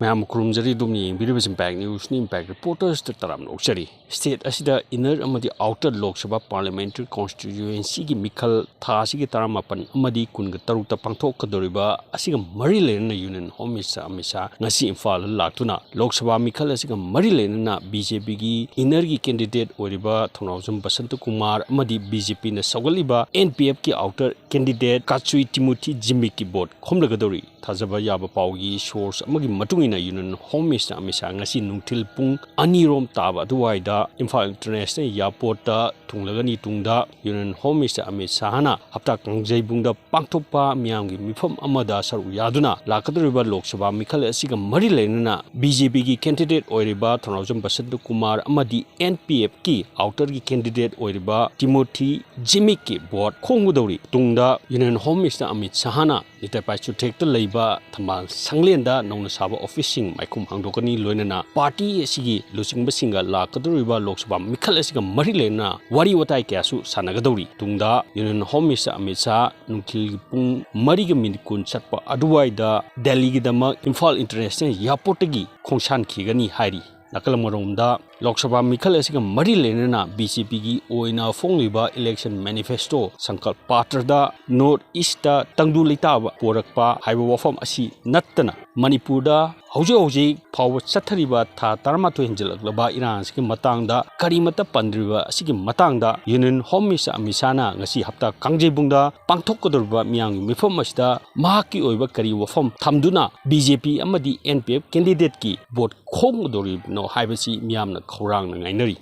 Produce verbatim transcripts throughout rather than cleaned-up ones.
ꯃꯌꯥꯝ ꯈꯨꯔꯨꯝꯖꯔꯤ꯫ ꯑꯗꯨꯝ ꯌꯦꯡꯕꯤꯔꯤꯕꯁꯤ impact ꯅ꯭ꯌꯨꯁꯅꯤ꯫ Impact ꯔꯤꯄꯣꯔꯇꯔꯁꯇ ꯇꯔꯥꯝꯅ ꯑꯣꯛꯆꯔꯤ꯫ ꯁ꯭ꯇꯦꯠ ꯑꯁꯤꯗ ꯏꯟꯅꯔ ꯑꯃꯗꯤ ꯑꯥꯎꯇꯔ ꯂꯣꯛ ꯁꯚꯥ ꯄꯥꯔꯂꯤꯌꯥꯃꯦꯟꯇꯔꯤ ꯀꯣꯟꯁꯇꯤꯇ꯭ꯌꯨꯌꯦꯟꯁꯤꯒꯤ ꯃꯤꯈꯜ ꯊꯥ ꯑꯁꯤꯒꯤ ꯇꯔꯥꯃꯥꯄꯟ ꯑꯃꯗꯤ ꯀꯨꯟꯒ ꯇꯔꯨꯛꯇ ꯄꯥꯡꯊꯣꯛꯀꯗꯧꯔꯤꯕ ꯑꯁꯤꯒ ꯃꯔꯤ ꯂꯩꯅꯅ union home minister Amit Shah ꯉꯁꯤ ꯏꯝꯐꯥꯜꯗ ꯂꯥꯛꯇꯨꯅ ꯂꯣꯛ ꯁꯚꯥ ꯃꯤꯈꯜ ꯑꯁꯤꯒ ꯃꯔꯤ ꯂꯩꯅꯅ ꯕꯤ ꯖꯦ ꯄꯤꯒꯤ ꯏꯟꯅꯔꯒꯤ ꯀꯦꯟꯗꯤꯗꯦꯠ ꯑꯣꯏꯔꯤꯕ ꯊꯧꯅꯥꯎꯖꯝ ꯕꯁꯟꯇ ꯀꯨꯃꯥꯔ ꯑꯃꯗꯤ ꯕꯤ ꯖꯦ ꯄꯤꯅ ꯁꯧꯒꯠꯂꯤꯕ ꯑꯦꯟ ꯄꯤ ꯑꯦꯐꯀꯤ ꯑꯥꯎꯇꯔ ꯀꯦꯟꯗꯤꯗꯦꯠ ꯀꯥꯆꯨꯏ ꯇꯤꯃꯣꯊꯤ ꯖꯤꯃꯤꯛꯀꯤ ꯚꯣꯠ ꯈꯣꯝꯂꯒꯗꯧꯔꯤ꯫ ꯊꯥꯖꯕ ꯌꯥꯕ ꯄꯥꯎꯒꯤ ꯁꯣꯔꯁ ꯑꯃꯒꯤ ꯃꯇꯨꯡ ꯏꯟꯅ union home minister Amit Shah ꯉꯁꯤ ꯅꯨꯡꯊꯤꯜ ꯄꯨꯡ ꯑꯅꯤꯔꯣꯝ ꯇꯥꯕ ꯑꯗꯨꯋꯥꯏꯗ ꯏꯝꯐꯥꯜ ꯏꯟꯇꯔꯅꯦꯁꯅꯦꯜ ꯏꯌꯥꯔꯄꯣꯔꯠꯇ ꯊꯨꯡꯂꯒꯅꯤ꯫ ꯇꯨꯡꯗ ꯌꯨꯅꯤꯌꯟ ꯍꯣꯝ ꯃꯤꯅꯤꯁꯇꯔ ꯑꯃꯤꯠ ꯁꯥꯍꯅ ꯍꯞꯇꯥ ꯀꯥꯡꯖꯩꯕꯨꯡꯗ ꯄꯥꯡꯊꯣꯛꯄ ꯃꯤꯌꯥꯝꯒꯤ ꯃꯤꯐꯝ ꯑꯃꯗ ꯁꯔꯨꯛ ꯌꯥꯗꯨꯅ ꯂꯥꯛꯀꯗꯧꯔꯤꯕ ꯂꯣꯛ ꯁꯚꯥ ꯃꯤꯈꯜ ꯑꯁꯤꯒ ꯃꯔꯤ ꯂꯩꯅꯅ ꯕꯤ ꯖꯦ ꯄꯤꯒꯤ ꯀꯦꯟꯗꯤꯗꯦꯠ ꯑꯣꯏꯔꯤꯕ ꯊꯧꯅꯥꯎꯖꯝ ꯕꯁꯟꯇ ꯀꯨꯃꯥꯔ ꯑꯃꯗꯤ ꯑꯦꯟ ꯄꯤ ꯑꯦꯐꯀꯤ ꯑꯥꯎꯇꯔꯒꯤ ꯀꯦꯟꯗꯤꯗꯦꯠ ꯑꯣꯏꯔꯤꯕ ꯇꯤꯃꯣꯊꯤ ꯖꯤꯃꯤꯛꯀꯤ ꯚꯣꯠ ꯈꯣꯝꯒꯗꯧꯔꯤ꯫ ꯇꯨꯡꯗ ꯌꯨꯅꯤꯌꯟ ꯍꯣꯝ ꯃꯤꯅꯤꯁꯇꯔ ꯑꯃꯤꯠ ꯁꯥꯍꯅ ꯂꯤꯇꯔ ꯄꯥꯏ ꯆꯨꯊꯦꯛꯇ ꯂꯩꯕ ꯊꯝꯕꯥꯜ ꯁꯪꯂꯦꯟꯗ ꯅꯧꯅ ꯁꯥꯕ ꯑꯣꯐꯤꯁꯁꯤꯡ ꯃꯥꯏꯈꯨꯝ ꯍꯥꯡꯗꯣꯛꯀꯅꯤ꯫ ꯂꯣꯏꯅꯅ ꯄꯥꯔꯇꯤ ꯑꯁꯤꯒꯤ ꯂꯨꯆꯤꯡꯕꯁꯤꯡꯒ ꯂꯥꯛꯀꯗꯧꯔꯤꯕ ꯂꯣꯛ ꯁꯚꯥ ꯃꯤꯈꯜ ꯑꯁꯤꯒ ꯃꯔꯤ ꯂꯩꯅꯅ ꯋꯥꯔꯤ ꯋꯥꯇꯥꯏ ꯀꯌꯥꯁꯨ ꯁꯥꯟꯅꯒꯗꯧꯔꯤ꯫ ꯇꯨꯡꯗ union home minister Amit Shah ꯅꯨꯡꯊꯤꯜꯒꯤ ꯄꯨꯡ ꯃꯔꯤꯒ ꯃꯤꯅꯤꯠ ꯀꯨꯟ ꯆꯠꯄ ꯑꯗꯨꯋꯥꯏꯗ ꯗꯦꯜꯂꯤꯒꯤꯗꯃꯛ ꯏꯝꯐꯥꯜ ꯏꯟꯇꯔꯅꯦꯁꯅꯦꯜ ꯏꯌꯥꯔꯄꯣꯔꯠꯇꯒꯤ ꯈꯣꯡꯁꯥꯟꯈꯤꯒꯅꯤ ꯍꯥꯏꯔꯤ꯫ ꯅꯥꯀꯜ ꯑꯃꯔꯣꯝꯗ ꯂꯣꯛ ꯁꯚꯥ ꯃꯤꯈꯜ ꯑꯁꯤꯒ ꯃꯔꯤ ꯂꯩꯅꯅ ꯕꯤ ꯖꯦ ꯄꯤꯒꯤ ꯑꯣꯏꯅ ꯐꯣꯡꯂꯤꯕ ꯏꯂꯦꯛꯁꯟ ꯃꯦꯅꯤꯐꯦꯁꯇꯣ ꯁꯪꯀꯜꯞ ꯄꯥꯇ꯭ꯔꯗ ꯅꯣꯔꯠ ꯏꯁꯇ ꯇꯪꯗꯨ ꯂꯩꯇꯥꯕ ꯄꯣꯔꯛꯄ ꯍꯥꯏꯕ ꯋꯥꯐꯝ ꯑꯁꯤ ꯅꯠꯇꯅ ꯃꯅꯤꯄꯨꯔꯗ ꯍꯧꯖꯤꯛ ꯍꯧꯖꯤꯛ ꯐꯥꯎꯕ ꯆꯠꯊꯔꯤꯕ ꯊꯥ ꯇꯔꯥꯃꯥꯊꯣꯏ ꯍꯦꯟꯖꯜꯂꯛꯂꯕ ꯏꯔꯥꯡ ꯑꯁꯤꯒꯤ ꯃꯇꯥꯡꯗ ꯀꯔꯤꯃꯠꯇ ꯄꯟꯗ꯭ꯔꯤꯕ ꯑꯁꯤꯒꯤ ꯃꯇꯥꯡꯗ ꯌꯨꯅꯤꯌꯟ ꯍꯣꯝ ꯃꯤꯅꯤꯁꯇꯔ ꯑꯃꯤꯠ ꯁꯥꯍꯅ ꯉꯁꯤ ꯍꯞꯇꯥ ꯀꯥꯡꯖꯩꯕꯨꯡꯗ ꯄꯥꯡꯊꯣꯛꯀꯗꯧꯔꯤꯕ ꯃꯤꯌꯥꯝꯒꯤ ꯃꯤꯐꯝ ꯑꯁꯤꯗ ꯃꯍꯥꯛꯀꯤ ꯑꯣꯏꯕ ꯀꯔꯤ ꯋꯥꯐꯝ ꯊꯝꯗꯨꯅ ꯕꯤ ꯖꯦ ꯄꯤ ꯑꯃꯗꯤ ꯑꯦꯟ ꯄꯤ ꯑꯦꯐ ꯀꯦꯟꯗꯤꯗꯦꯠꯀꯤ ꯚꯣꯠ ꯈꯣꯝꯒꯗꯧꯔꯤꯕꯅꯣ ꯍꯥꯏꯕꯁꯤ ꯃꯤꯌꯥꯝꯅ ꯈꯧꯔꯥꯡꯅ ꯉꯥꯏꯅꯔꯤ꯫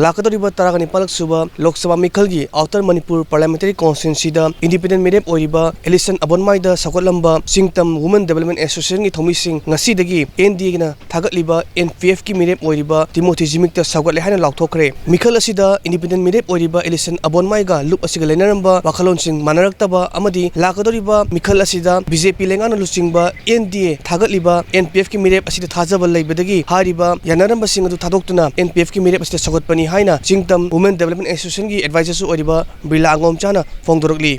ꯂꯥꯛꯀꯗꯧꯔꯤꯕ ꯇꯔꯥꯒ ꯅꯤꯄꯥꯜꯂꯛ ꯁꯨꯕ ꯂꯣꯛ ꯁꯚꯥ ꯃꯤꯈꯜꯒꯤ ꯑꯥꯎꯇꯔ ꯃꯅꯤꯄꯨꯔ ꯄꯥꯔꯂꯤꯌꯥꯃꯦꯟꯇꯔꯤ ꯀꯣꯟꯁꯇꯤꯇ꯭ꯌꯨꯟꯁꯤꯗ ꯏꯟꯗꯤꯄꯦꯟꯗꯦꯟ ꯃꯤꯔꯦꯞ ꯑꯣꯏꯔꯤꯕ ꯑꯦꯂꯤꯁꯟ ꯑꯕꯣꯟꯃꯥꯏꯗ ꯁꯧꯒꯠꯂꯝꯕ ꯆꯤꯡꯇꯝ ꯋꯨꯃꯦꯟ ꯗꯤꯕꯦꯂꯞꯃꯦꯟ ꯑꯦꯁꯣꯁꯤꯌꯦꯁꯟꯒꯤ ꯊꯧꯃꯤꯁꯤꯡ ꯉꯁꯤꯗꯒꯤ ꯑꯦꯟ ꯗꯤ ꯑꯦꯅ ꯊꯥꯒꯠꯂꯤꯕ ꯑꯦꯟ ꯄꯤ ꯑꯦꯐꯀꯤ ꯃꯤꯔꯦꯞ ꯑꯣꯏꯔꯤꯕ ꯇꯤꯃꯣꯊꯤ ꯖꯤꯃꯤꯛꯇ ꯁꯧꯒꯠꯂꯦ ꯍꯥꯏꯅ ꯂꯥꯎꯊꯣꯛꯈ꯭ꯔꯦ꯫ ꯃꯤꯈꯜ ꯑꯁꯤꯗ ꯏꯟꯗꯤꯄꯦꯟꯗꯦꯟ ꯃꯤꯔꯦꯞ ꯑꯣꯏꯔꯤꯕ ꯑꯦꯂꯤꯁꯟ ꯑꯕꯣꯟꯃꯥꯏꯒ ꯂꯨꯞ ꯑꯁꯤꯒ ꯂꯩꯅꯔꯝꯕ ꯋꯥꯈꯜꯂꯣꯟꯁꯤꯡ ꯃꯥꯟꯅꯔꯛꯇꯕ ꯑꯃꯗꯤ ꯂꯥꯛꯀꯗꯧꯔꯤꯕ ꯃꯤꯈꯜ ꯑꯁꯤꯗ ꯕꯤ ꯖꯦ ꯄꯤ ꯂꯩꯉꯥꯛꯅ ꯂꯨꯆꯤꯡꯕ N D A ꯊꯥꯒꯠꯂꯤꯕ and P ꯑꯦꯐꯀꯤ ꯃꯤꯔꯦꯞ ꯑꯁꯤꯗ ꯊꯥꯖꯕ ꯂꯩꯕꯗꯒꯤ ꯍꯥꯏꯔꯤꯕ ꯌꯥꯅꯔꯝꯕꯁꯤꯡ ꯑꯗꯨ ꯊꯥꯗꯣꯛꯇꯨꯅ ꯑꯦꯟ ꯄꯤ ꯑꯦꯐꯀꯤ ꯃꯤꯔꯦꯞ ꯑꯁꯤꯗ ꯁꯧꯒꯠꯄꯅꯤ ꯍꯥꯏꯅ ꯆꯤꯡꯇꯝ Women Development Associationꯒꯤ advisorꯁꯨ ꯑꯣꯏꯔꯤꯕ ꯕꯤꯔꯂꯥ ꯑꯉꯣꯝꯆꯥꯅ ꯐꯣꯡꯗꯣꯔꯛꯂꯤ꯫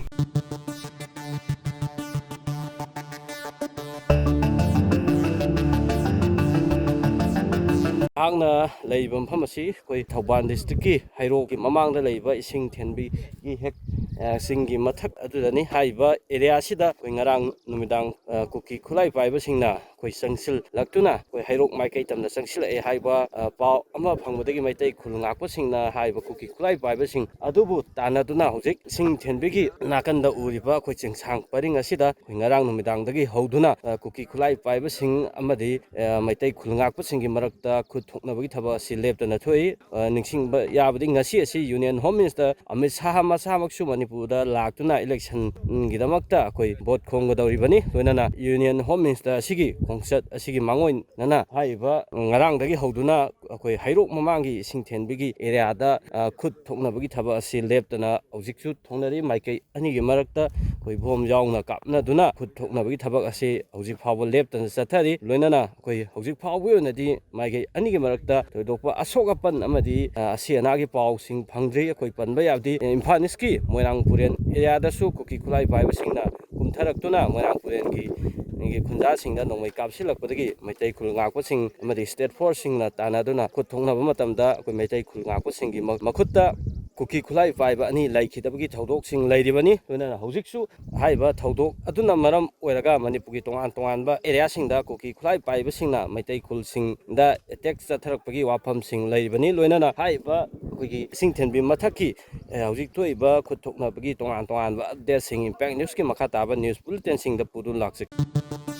ꯑꯩꯍꯥꯛꯅ ꯂꯩꯔꯤꯕ ꯃꯐꯝ ꯑꯁꯤ ꯑꯩꯈꯣꯏ ꯊꯧꯕꯥꯜ districtꯀꯤ ꯍꯩꯔꯣꯛꯀꯤ ꯃꯃꯥꯡꯗ ꯂꯩꯕ ꯏꯁꯤꯡ ꯊꯦꯟꯕꯤꯒꯤ ꯍꯦꯛ, ꯑ, ꯆꯤꯡꯒꯤ ꯃꯊꯛ ꯑꯗꯨꯗꯅꯤ꯫ ꯍꯥꯏꯔꯤꯕ area ꯑꯁꯤꯗ ꯑꯩꯈꯣꯏ ꯉꯔꯥꯡ ꯅꯨꯃꯤꯗꯥꯡ, ꯑ, ꯀꯨꯀꯤ ꯈꯨꯠꯂꯥꯏ ꯄꯥꯏꯕꯁꯤꯡꯅ ꯑꯩꯈꯣꯏ ꯆꯪꯁꯤꯜꯂꯛꯇꯨꯅ ꯑꯩꯈꯣꯏ ꯍꯩꯔꯣꯛ ꯃꯥꯏꯀꯩ ꯇꯝꯅ ꯆꯪꯁꯤꯜꯂꯛꯑꯦ ꯍꯥꯏꯕ, ꯑ, ꯄꯥꯎ ꯑꯃ ꯐꯪꯕꯗꯒꯤ ꯃꯩꯇꯩ ꯈꯨꯜ ꯉꯥꯛꯄꯁꯤꯡꯅ ꯍꯥꯏꯔꯤꯕ ꯀꯨꯀꯤ ꯈꯨꯠꯂꯥꯏ ꯄꯥꯏꯕꯁꯤꯡ ꯑꯗꯨꯕꯨ ꯇꯥꯟꯅꯗꯨꯅ ꯍꯧꯖꯤꯛ ꯏꯁꯤꯡ ꯊꯦꯟꯕꯤꯒꯤ ꯅꯥꯀꯟꯗ ꯎꯔꯤꯕ ꯑꯩꯈꯣꯏ ꯆꯤꯡꯁꯥꯡ ꯄꯔꯤꯡ ꯑꯁꯤꯗ ꯑꯩꯈꯣꯏ ꯉꯔꯥꯡ ꯅꯨꯃꯤꯗꯥꯡꯗꯒꯤ ꯍꯧꯗꯨꯅ, ꯑ, ꯀꯨꯀꯤ ꯈꯨꯠꯂꯥꯏ ꯄꯥꯏꯕꯁꯤꯡ ꯑꯃꯗꯤ, ꯑ, ꯃꯩꯇꯩ ꯈꯨꯜ ꯉꯥꯛꯄꯁꯤꯡꯒꯤ ꯃꯔꯛꯇ ꯈꯨꯠ ꯊꯣꯛꯅꯕꯒꯤ ꯊꯕꯛ ꯑꯁꯤ ꯂꯦꯞꯇꯅ ꯊꯣꯛꯏ꯫ ꯑ, ꯅꯤꯡꯁꯤꯡꯕ ꯌꯥꯕꯗꯤ ꯉꯁꯤ ꯑꯁꯤ Union Home Minister Amit Shah ꯃꯁꯥꯃꯛꯁꯨ ꯃꯅꯤꯄꯨꯔꯗ ꯂꯥꯛꯇꯨꯅ electionꯒꯤꯗꯃꯛꯇ ꯑꯩꯈꯣꯏ vote ꯈꯣꯝꯒꯗꯧꯔꯤꯕꯅꯤ꯫ ꯂꯣꯏꯅꯅ Union Home Minister ꯑꯁꯤꯒꯤ ꯈꯣꯡꯆꯠ ꯑꯁꯤꯒꯤ ꯃꯥꯡꯑꯣꯏꯅꯅ ꯍꯥꯏꯔꯤꯕ ꯉꯔꯥꯡꯗꯒꯤ ꯍꯧꯗꯨꯅ ꯑꯩꯈꯣꯏ ꯍꯩꯔꯣꯛ ꯃꯃꯥꯡꯒꯤ ꯏꯁꯤꯡ ꯊꯦꯟꯕꯤꯒꯤ areaꯗ, ꯑ, ꯈꯨꯠ ꯊꯣꯛꯅꯕꯒꯤ ꯊꯕꯛ ꯑꯁꯤ ꯂꯦꯞꯇꯅ ꯍꯧꯖꯤꯛꯁꯨ ꯊꯣꯛꯅꯔꯤ꯫ ꯃꯥꯏꯀꯩ ꯑꯅꯤꯒꯤ ꯃꯔꯛꯇ ꯑꯩꯈꯣꯏ bomb ꯌꯥꯎꯅ ꯀꯥꯞꯅꯗꯨꯅ ꯈꯨꯠ ꯊꯣꯛꯅꯕꯒꯤ ꯊꯕꯛ ꯑꯁꯤ ꯍꯧꯖꯤꯛ ꯐꯥꯎꯕ ꯂꯦꯞꯇꯅ ꯆꯠꯊꯔꯤ꯫ ꯂꯣꯏꯅꯅ ꯑꯩꯈꯣꯏ ꯍꯧꯖꯤꯛ ꯐꯥꯎꯕꯒꯤ ꯑꯣꯏꯅꯗꯤ ꯃꯥꯏꯀꯩ ꯑꯅꯤꯒꯤ ꯃꯔꯛꯇ ꯊꯣꯏꯗꯣꯛꯄ ꯑꯁꯣꯛ ꯑꯄꯟ ꯑꯃꯗꯤ, ꯑ, ꯑꯁꯤ ꯑꯅꯥꯒꯤ ꯄꯥꯎꯁꯤꯡ ꯐꯪꯗ꯭ꯔꯤ꯫ ꯑꯩꯈꯣꯏ ꯄꯟꯕ ꯌꯥꯕꯗꯤ, ꯑ, ꯏꯝꯐꯥꯜ Eastꯀꯤ ꯃꯣꯏꯔꯥꯡ ꯄꯨꯔꯦꯟ areaꯗꯁꯨ ꯀꯨꯀꯤ ꯈꯨꯠꯂꯥꯏ ꯄꯥꯏꯕꯁꯤꯡꯅ ꯀꯨꯝꯊꯔꯛꯇꯨꯅ ꯃꯣꯏꯔꯥꯡ ꯄꯨꯔꯦꯟꯒꯤ, ꯒꯤ ꯈꯨꯟꯖꯥꯁꯤꯡꯗ ꯅꯣꯡꯃꯩ ꯀꯥꯞꯁꯤꯜꯂꯛꯄꯗꯒꯤ ꯃꯩꯇꯩ ꯈꯨꯜ ꯉꯥꯛꯄꯁꯤꯡ ꯑꯃꯗꯤ state forceꯁꯤꯡꯅ ꯇꯥꯟꯅꯗꯨꯅ ꯈꯨꯠ ꯊꯣꯛꯅꯕ ꯃꯇꯝꯗ ꯑꯩꯈꯣꯏ ꯃꯩꯇꯩ ꯈꯨꯜ ꯉꯥꯛꯄꯁꯤꯡꯒꯤ ꯃ-, ꯃꯈꯨꯠꯇ ꯀꯨꯀꯤ ꯈꯨꯠꯂꯥꯏ ꯄꯥꯏꯕ ꯑꯅꯤ ꯂꯩꯈꯤꯗꯕꯒꯤ ꯊꯧꯗꯣꯛꯁꯤꯡ ꯂꯩꯔꯤꯕꯅꯤ꯫ ꯂꯣꯏꯅꯅ ꯍꯧꯖꯤꯛꯁꯨ ꯍꯥꯏꯔꯤꯕ ꯊꯧꯗꯣꯛ ꯑꯗꯨꯅ ꯃꯔꯝ ꯑꯣꯏꯔꯒ ꯃꯅꯤꯄꯨꯔꯒꯤ ꯇꯣꯉꯥꯟ ꯇꯣꯉꯥꯟꯕ areaꯁꯤꯡꯗ ꯀꯨꯀꯤ ꯈꯨꯠꯂꯥꯏ ꯄꯥꯏꯕꯁꯤꯡꯅ ꯃꯩꯇꯩ ꯈꯨꯜꯁꯤꯡꯗ attack ꯆꯠꯊꯔꯛꯄꯒꯤ ꯋꯥꯐꯝꯁꯤꯡ ꯂꯩꯔꯤꯕꯅꯤ꯫ ꯂꯣꯏꯅꯅ ꯍꯥꯏꯔꯤꯕ ꯑꯩꯈꯣꯏꯒꯤ ꯏꯁꯤꯡ ꯊꯦꯟꯕꯤ ꯃꯊꯛꯀꯤ, ꯑꯦ, ꯍꯧꯖꯤꯛ ꯊꯣꯛꯏꯕ ꯈꯨꯠ ꯊꯣꯛꯅꯕꯒꯤ ꯇꯣꯉꯥꯟ ꯇꯣꯉꯥꯟꯕ updateꯁꯤꯡ Impact Newsꯀꯤ ꯃꯈꯥ ꯇꯥꯕ news bulletinꯁꯤꯡꯗ ꯄꯨꯗꯨꯅ ꯂꯥꯛꯆꯒꯦ꯫